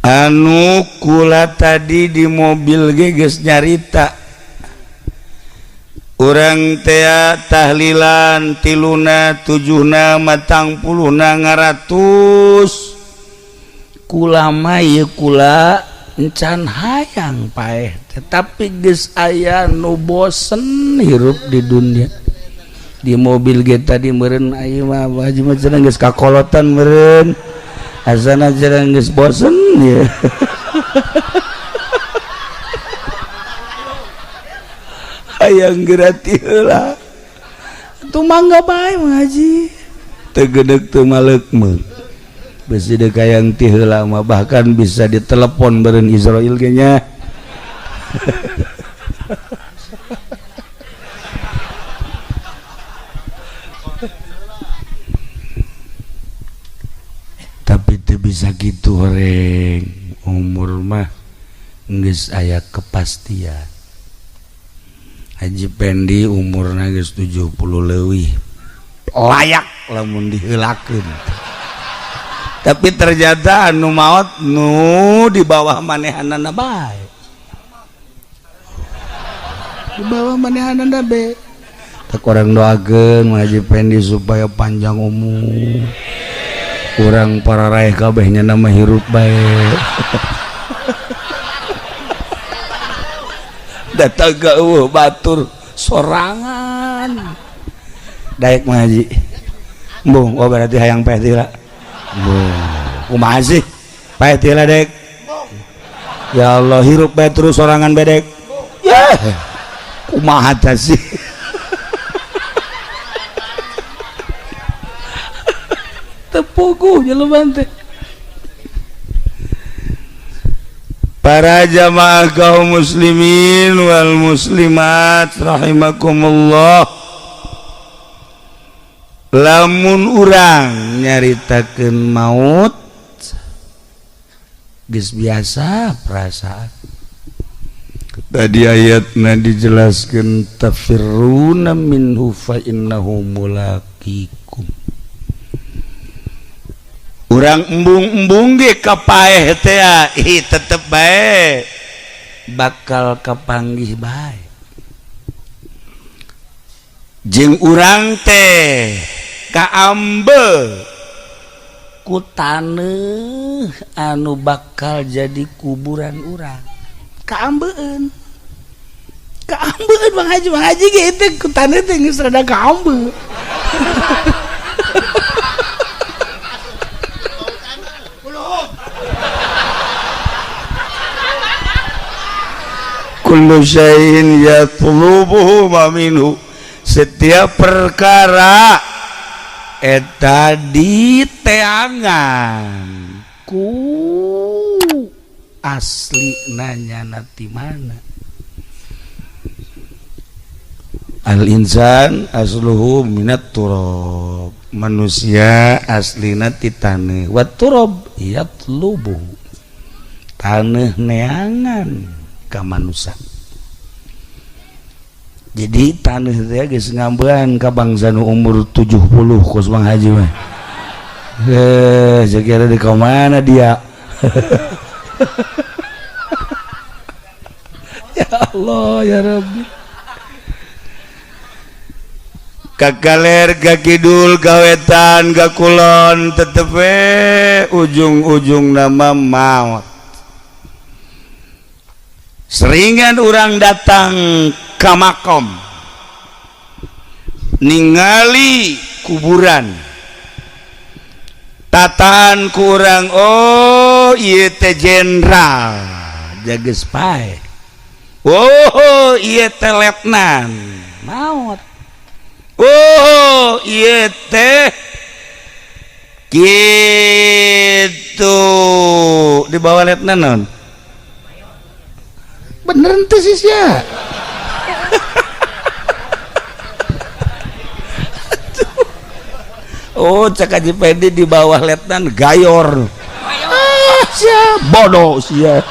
Anu kula tadi di mobil geges nyarita urang tea tahlilan tiluna tujuhna matang puluhna ngaratus kula mah ieu kula encan hayang paeh, tetapi geus aya nu bosen hirup di dunia. Di mobil ge tadi meureun aya mah haji mah cenah geus kakolotan, meureun asana cenah geus bosen ya. Hayang gerati heula atuh, mangga bae ngaji teu gedeg teu maleukmeuk, besi deuk hayang ti heula mah, bahkan bisa ditelepon beureun Israel ge nya. Tapi teu bisa gitu horeng, umur mah geus aya kepastian. Haji Pendi umurna geus 70 leuwih, layak lamun diheulakeun, tapi ternyata anu maot nu di bawah manehanana bae, di bawah manehanana be. Tak orang doakeun Haji Pendi supaya panjang umur. Kurang para raih kabehnya nama hirup bae. Datang ke batur sorangan daek mah haji. Embung, oh berarti hayang paeh tila. Embung, kumaha sih paeh tila dek? Ya Allah, hirup bae terus sorangan bedek ya, kumaha tah sih? Tepuguh jelema teh. Para jamaah kaum muslimin wal muslimat rahimakumullah, lamun urang nyaritakeun maut geus biasa perasaan. Tadi ayatna dijelaskeun tafirruna minhu fa innahu mulaqikum. Urang embung-embung ge ka paeh teh ih tetep bae bakal kapanggih bae. Jeung urang teh kaambe ku taneuh anu bakal jadi kuburan urang, kaambeun kaambeun. Bang Haji, Bang Haji ge teh ku taneuh teh geus rada kaambe. Kullu syai'in yatlubuhu ma minhu, setiap perkara eta diteangan ku asli nanya ti mana. Al insan asluhu minat turab, manusia aslina ti taneuh, wa turab yatlubuhu, taneuh neangan ka manusia. Jadi taneuh teh geus ngambean ka bangsa nu umur 70 kos Bang Haji mah. Eh, kira di mana dia? Ya Allah ya Rabbi. Kakaler ka kidul, kawetan ka kulon, tetep ujung-ujung nama maut. Seringan orang datang ke makom ningali kuburan, tataan kurang, oh ieu teh jenderal jages pae, oh ieu teh letnan maot, oh ieu teh gitu di bawah letnan non bener ente sih ya. Oh, cek Haji Pendi di bawah letnan gayor. Ah, sia bodoh sia.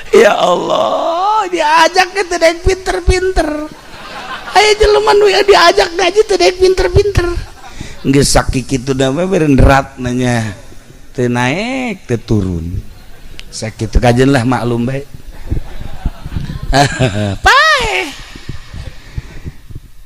Ya Allah, diajak ke teu daek pinter-pinter. Aya jelema nu diajak ngaji teu daek pinter-pinter. Geus sakitu da mah beureun derat nanya. Teu naik, teu turun. Sakitu kajen lah maklum bae. Paeh.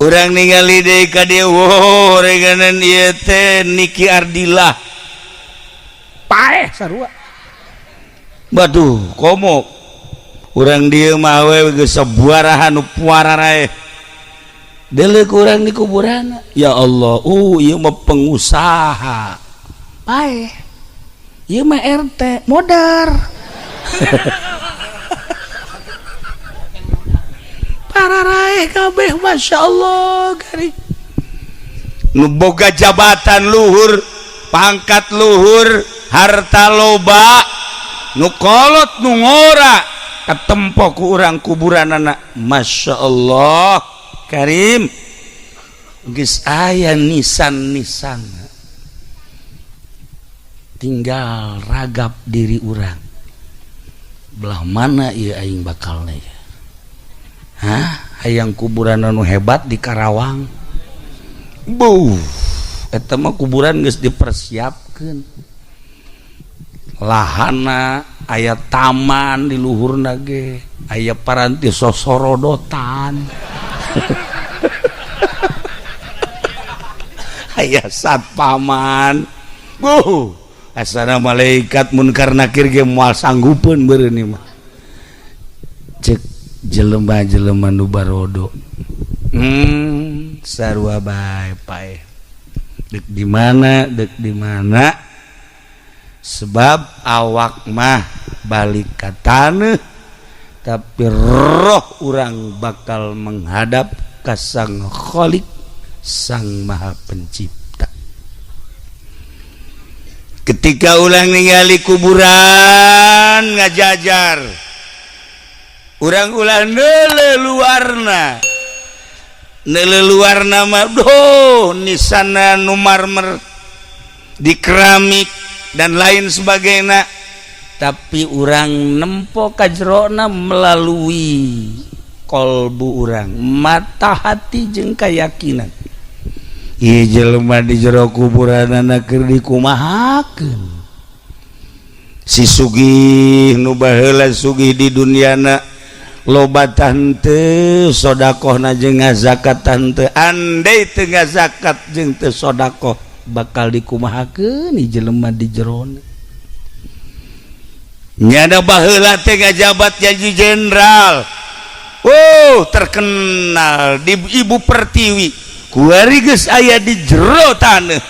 Urang ningali deui ka dieu, wow, reganan ieu teh Niki Ardila. Paeh sarua. Waduh, komo urang dieu mah we geus sabuarahan nu puararae. Deuleu ku urang di kuburan. Ya Allah, ieu mah pengusaha. Paeh. Ieu mah RT modar. Pararae kabeh Masya Allah garing. Nu boga jabatan luhur, pangkat luhur, harta loba, nu kolot nu ngora katempo ku urang kuburanana. Masya Allah Karim, geus aya nisan-nisan, tinggal ragap diri urang belah mana ieu aing bakalna ya. Hah, hayang kuburan anu hebat di Karawang. Buh, eta mah kuburan geus dipersiapkeun. Lahana aya taman di luhurna ge, aya paranti sosorodotan. Aya satpaman. Buh, asana malaikat munkar nakir ge moal sanggupeun beureun ieu mah. Cek jelema-jelema nu barodo. Sarua bae paeh. Dek di mana, dek di mana? Sebab awak mah balik ka taneuh, tapi roh urang bakal menghadap ka Sang Khalik, Sang Maha Pencipta. Ketika ulang ningali kuburan ngajajar, urang ulah neuleuh luarna, neuleuh luarna mah doh nisana nu marmer di keramik dan lain sebagainya, tapi urang nempo kajrona melalui kolbu urang, mata hati jeung keyakinan. Ieu jelema di jero kuburanana keur dikumahakeun. Si sugih nu baheula sugih di duniana loba tante sodakohna jeung ngazakat tante, andai teu ngazakat jeung teu sodakoh bakal dikumahakeun jelema di jerona. Nyana baheula teh ngajabat jadi jenderal, oh terkenal di Ibu Pertiwi, kuari geus aya di jero taneuh.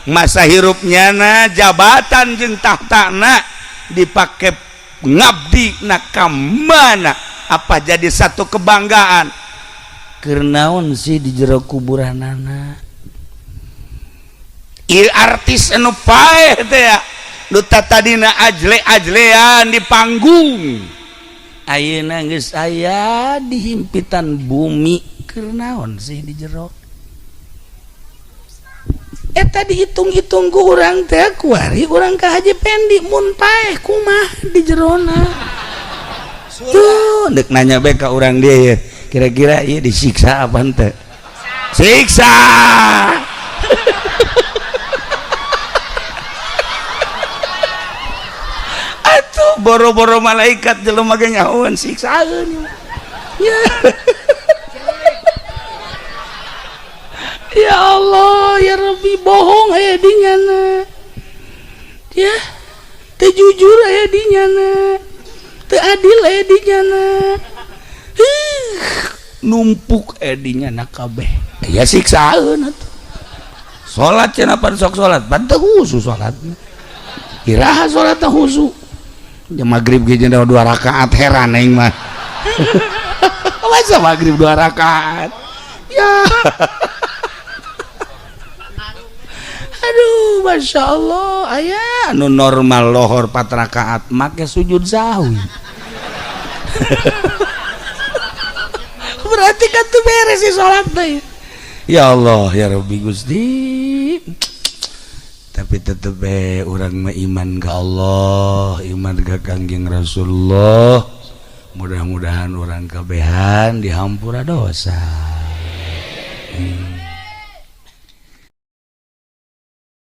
Masa hirup nyana jabatan jeung tahtana dipake ngabdi na ka mana, apa jadi satu kebanggaan. Keur naon sih di jero kuburanana? Ieu artis anu paeh teh ya, nu tadina ajle-ajlean di panggung, ayeuna geus aya di himpitan bumi. Keur naon sih di jero? Eta dihitung-hitung ku urang teh kuari urang ka Haji Pendi mun paeh kumaha di jerona. Tuh dek nanya bae ka urang dia ya, kira-kira ieu disiksa apa henteu? Siksa. Atuh boro-boro malaikat jelema ge nyahoan siksaeun. Ya. Ya Allah, ya Rabbi, bohong aya di nyana. Ya, teu jujur aya di nyana. Teu adil aya di nyana. Numpuk aya di nyana kabeh. Ya siksaeun atuh. Salat cenah pan sok salat, pan teu khusu salatna. Iraha salatna khusu. Ya magrib ge jeung 2 rakaat heran aing mah. Masa magrib 2 rakaat? Ya. Aduh, Masya Allah, aya nu normal lohor 4 rakaat make sujud sahwi. Berarti kan tuh beres sih sholat teh. Ya Allah, ya Rabbi Gusti, tapi tetep urang mah iman ke Allah, iman ke Kangjeng Rasulullah. Mudah-mudahan urang kabehan dihampura dosa.